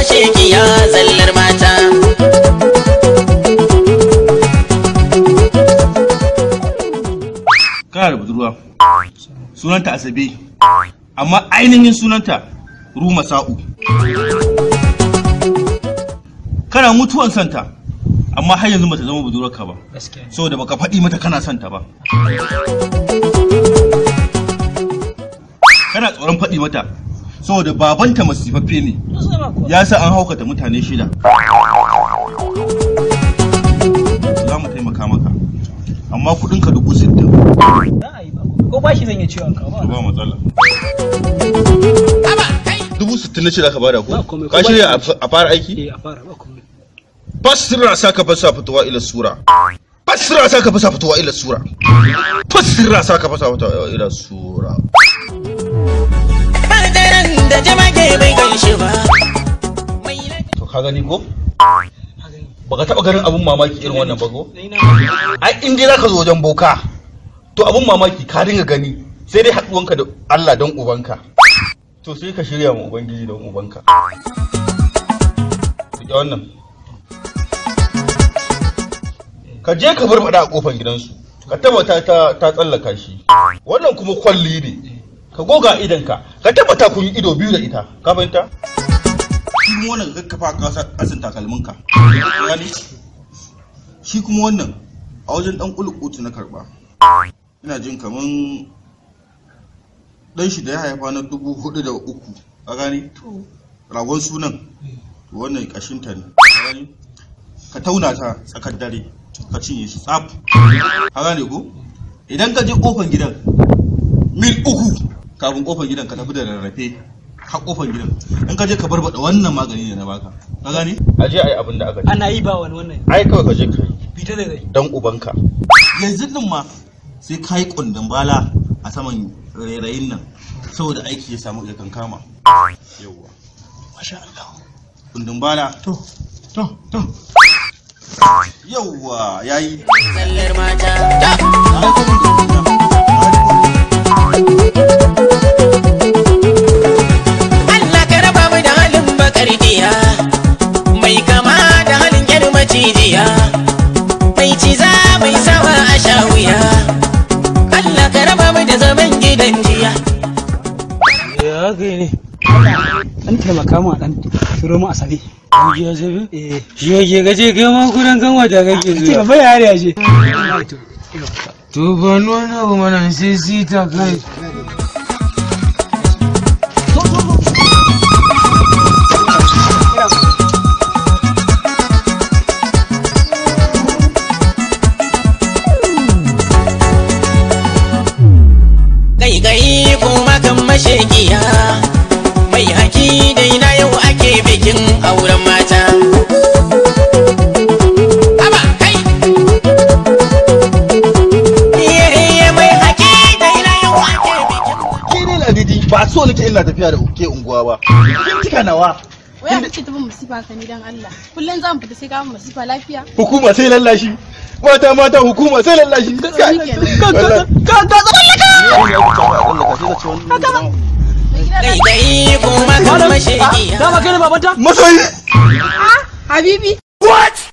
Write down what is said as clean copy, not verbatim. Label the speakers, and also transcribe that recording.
Speaker 1: mashekiya zallar mata.
Speaker 2: Kana da budurwa, sunanta Asabe, amma ainihin sunanta Ruma Sa'u. Kana mutuwan santa, amma har yanzu bata zama budurwarka ba, saboda baka faɗi mata kana santa ba. Kana tsoron faɗi mata, saboda babanta masifaffe ne, ya sa an haukata mutane 6. Za mu taimaka maka, amma kuɗinka 60,000.
Speaker 3: Ko bashi zan iya ciwon ka ba?
Speaker 2: Ba matsala. 60,000 na ce za ka bada ko? Ka shirya a fara aiki?
Speaker 3: Eh, a fara ba komai.
Speaker 2: Fassira sa ka fasa fitowa ila sura. Fassira sa ka fasa fitowa ila sura. Fassira sa ka fasa fitowa ila sura.
Speaker 1: Bardaren da jamage bai ganshi ba.
Speaker 2: To ka gani ko? Baka taba ganin abun mamaki irin wannan ba ko? Ai in dai zaka zo wajen boka, to abun mamaki ka dinga gani sai dai haduwanka da Allah don ubanka. To sai ka shirya ma ubangiji don ubanka. Rike wannan. Ka je ka barbada a kofar gidansu, ka tabbata ta tsallaka shi. Wannan kuma kwalli ne, ka goga idonka, ka tabbata kun yi ido biyu da ita, ka fahimta? Shi kuma wannan ka kakkafa kasan takalminka. Shi kuma wannan a wajen dan kulukutu na karba. Ina jin kaman dan shi da ya haifa na 4,003, ka gane? Ragon sunan, to wannan kashinta ne, ka gane? Ka tauna ta tsakar dare, ka cinye shi tsaf, ka gane ko? Idan ka je kofar gidan mil 3 kafin kofar gidan ka tafi da rarrafe har kofar gidan. In ka je ka barbada wannan magani ne na baka, ka gane? A je ayi abin da aka ce.
Speaker 3: Ana yi ba wani wannan.
Speaker 2: Ai kawai ka je ka yi.
Speaker 3: Bita zai zai.
Speaker 2: Dan ubanka. Yanzu din ma sai ka yi kundin bala a saman rairayin nan saboda aiki ya samu ya kankama. Yawwa.
Speaker 3: Masha Allah.
Speaker 2: Kundin bala.
Speaker 3: To, to, to.
Speaker 2: Yawwa, yayi.
Speaker 1: Zallar mata. Allah ka raba mu da halin bakar diya, mai kama da halin yar macijiya, mai ciza mai sawa a sha wuya. Allah ka raba mu da zaman gidan jiya.
Speaker 4: Ya haka ne?
Speaker 3: Dan taimaka mu dan turo mu Asabe.
Speaker 4: An Asabe?
Speaker 3: Eh.
Speaker 4: Shi yake kace kai ma kudan kan wata kake
Speaker 3: Ce
Speaker 4: zuwa.
Speaker 3: babba yare ya je.
Speaker 4: To ba ni wani abu mana sai sita kai.
Speaker 1: Gaigayi kuma kan mashekiya, mai haki dai na yau ake bikin auren mata. Haba kai! Iye mai haki dai na yau ake bikin.
Speaker 2: Ke ne Ladidi ba so nake ina tafiya da ke unguwa ba. Kin cika nawa.
Speaker 5: Waya kace ta bin masifa ka ni dan Allah. Kullun za mu fita sai ka bin masifa lafiya.
Speaker 2: Hukuma sai lallashi. Mata mata hukuma sai lallashi.
Speaker 5: Ka
Speaker 3: Ka
Speaker 1: Gaigayi kuma kan mashekiya.
Speaker 3: Dama kai ne babanta?
Speaker 2: Masoyi.
Speaker 5: Habibi.
Speaker 2: What?